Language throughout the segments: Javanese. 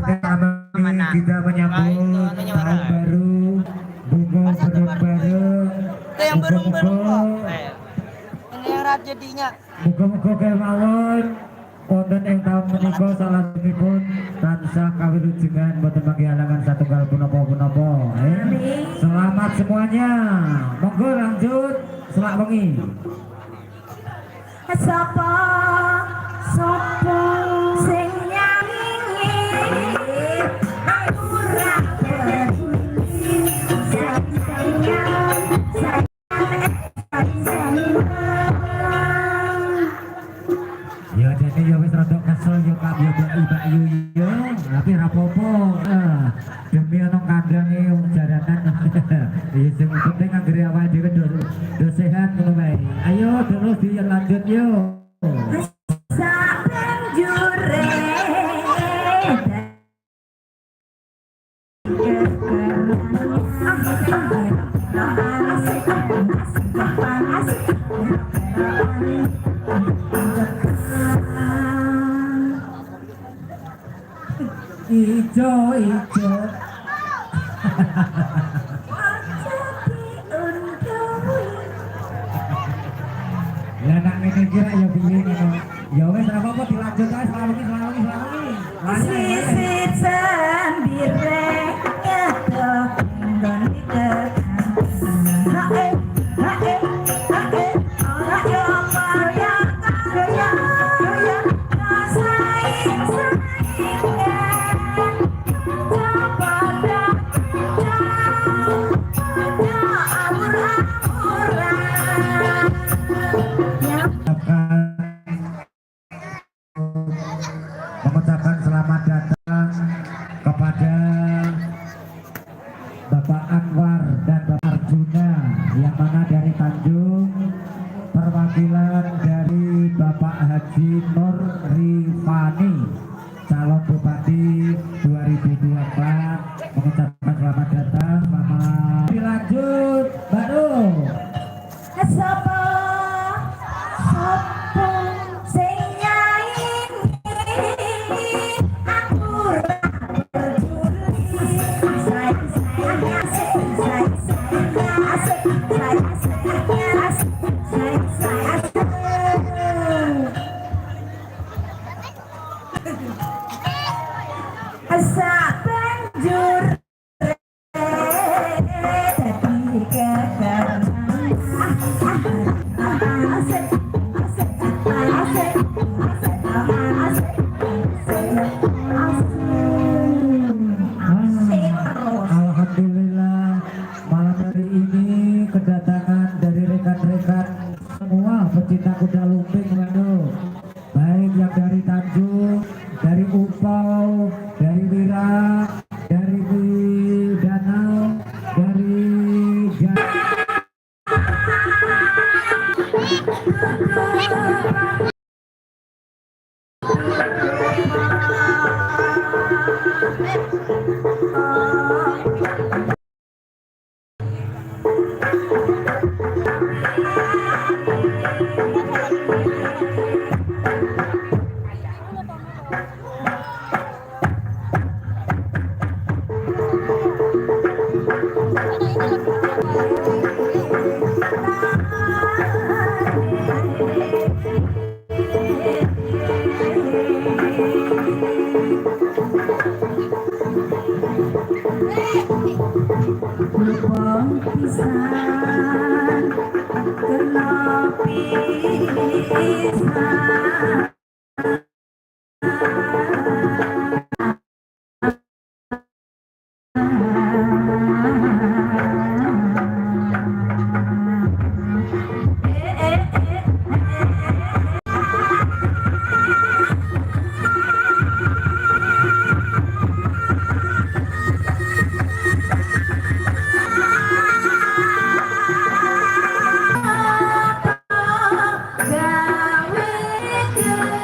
Rame Mana? kita Nah, itu menyambut anunya tahun marah. baru, bunga Masa tuh baru bareng-bareng. Itu yang bareng-bareng Muga-muga kok. Eh, ini yang jadinya. Muga-muga kemawon wonten ing taun menika salajengipun tansah kawilujengan, boten manggih halangan satunggal punapa-punapa. Eh. Amin. Selamat semuanya. Monggo lanjut selak wengi. Sapa sapa sing nyanyi, aku ora peduli. Sayang sayang sayang. Ya jadi ya wis rada kesel ya, Kak, ya, Mbak Mbak Yu yo, tapi ra apa-apa. Eh, demi ana kandange wong jaranan. Ya sing penting anggere awake dhewe do sehat ngono wae. Ayo terus dilanjut yo. Sak banjure asik asik asik. Ijo ijo. Aja diunduhi. Lah nak ngene iki rak ya piye ngono. Ya wis ra apa-apa, dilanjut ae selak wengi, selak wengi, selak wengi. Sisi sembire ngedoh nggone hae hae hae aja goyang goyang goyang saing saingan pada pada amur-amuran. Mengucapkan selamat datang kepada Bapak Anwar dan Bapak Arjuna yang mana dari Tanjung, perwakilan dari Bapak Haji Nur Rifani, calon Bupati 2024, mengucapkan selamat datang. Selamat dilanjut baru. Sapa sapa sing nyanyi, aku ora peduli. Sayang sayang asik sayang sayang asik sayang sayang asik sayang sayang asik. Sak banjur dadi kekeran asik asik asik asik asik asik asik terus. Alhamdulillah malam hari ini kedatangan dari rekan-rekan semua pecinta kuda lumping, waduh. Baik yang dari Tanjung, dari Upau, dari Wira, dari Danau, dari Lupa pisan kena pisan. Eh, eh, eh, eh. Gawe.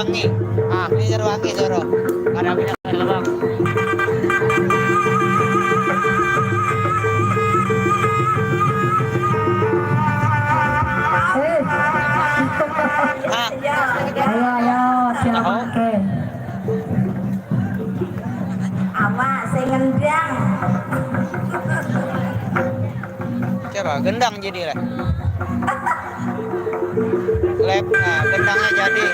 Wangi. Ah, ini jero wangi jero. Ada minyak lebang. Eh, Ah, ayo ayo siapa ke? Awak sing ngendang. Siapa? Gendang jadi lah. Lep, nah, gendangnya jadi.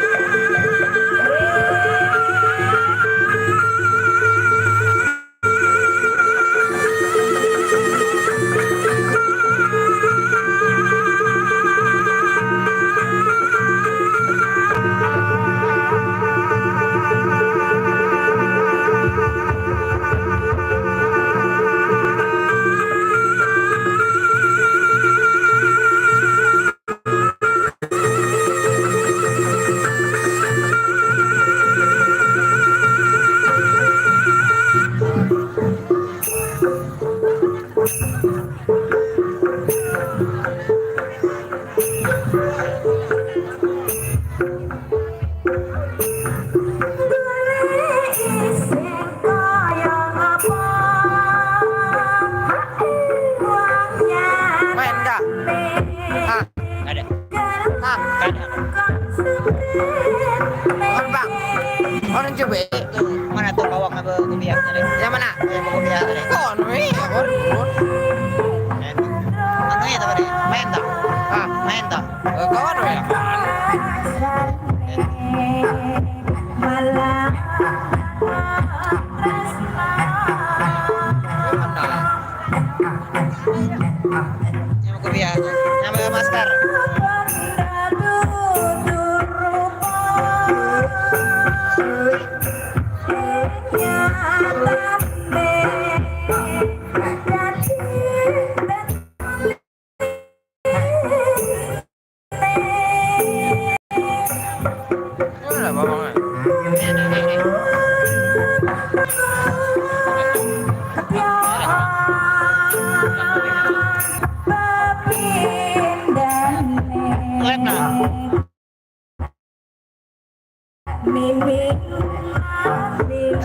Golek sing kaya ngapa? Wong Main enggak? Ah, ada. Ah, ada. Orang Bang. Orang coba. Mana tuh bawang apa kupiah tadi? Yang mana? Yang kupiah tadi. Kon, weh, kon, kon. Anu ya tadi, main tak? Ah, main tak? Kon, weh. Malah tresna. Yang kupiah. Yang masker. Mana bawangnya? Lep nah.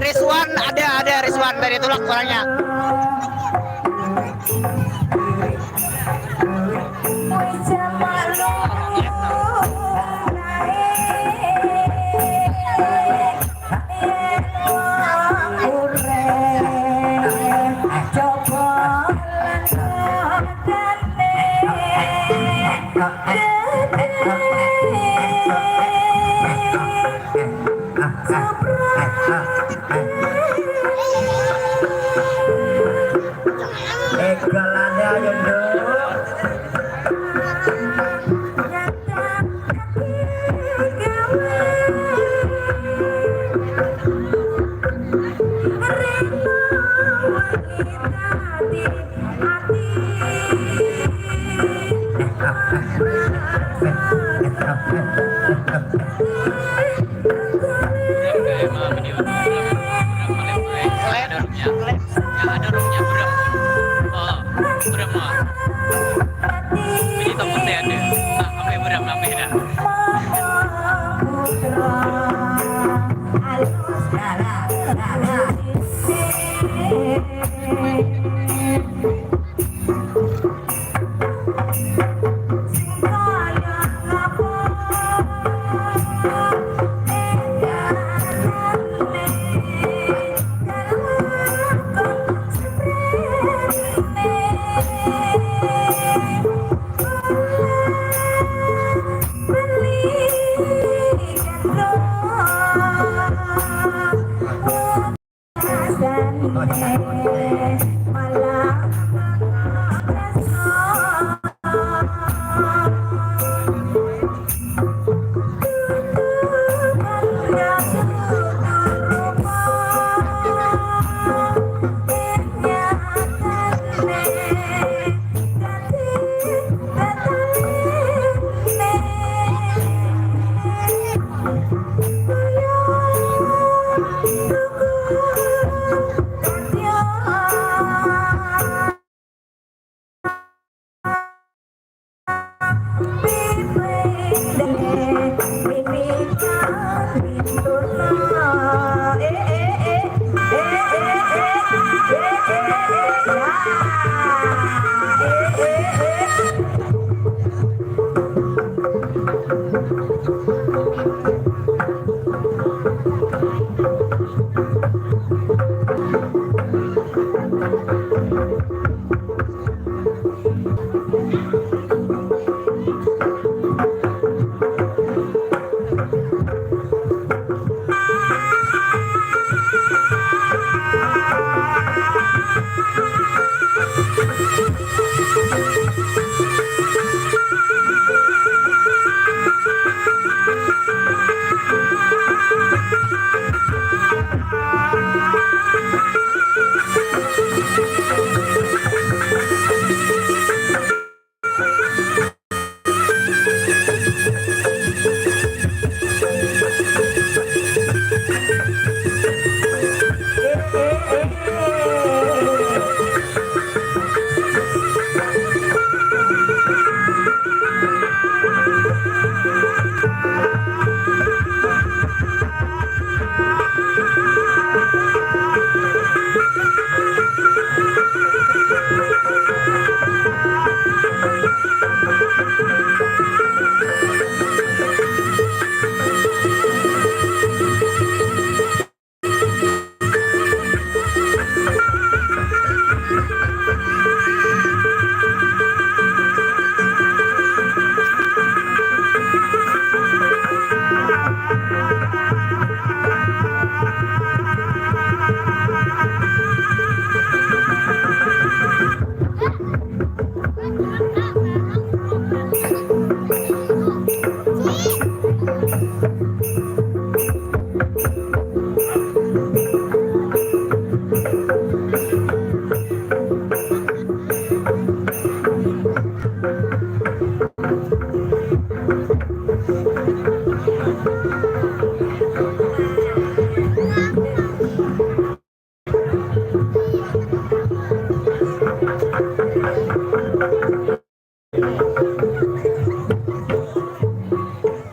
Rizwan ada Rizwan dari tulak orangnya. Egalane ayo nduk.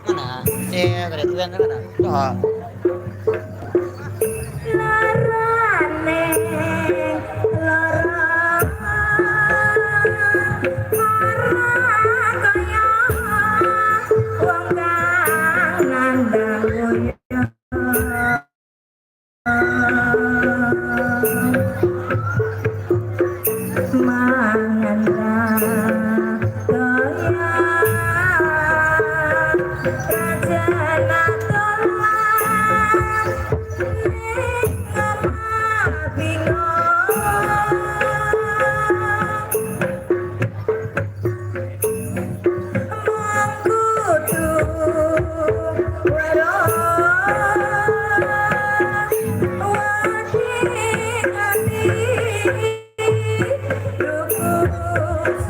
Mana? Si tadi tuh yang mana? Tuh. Larane lara lara kaya wong kang nandang goyang mangan ra kaya raja natolan ning omah bingung mung kudu weruh wedi ati lugu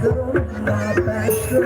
sumabaku.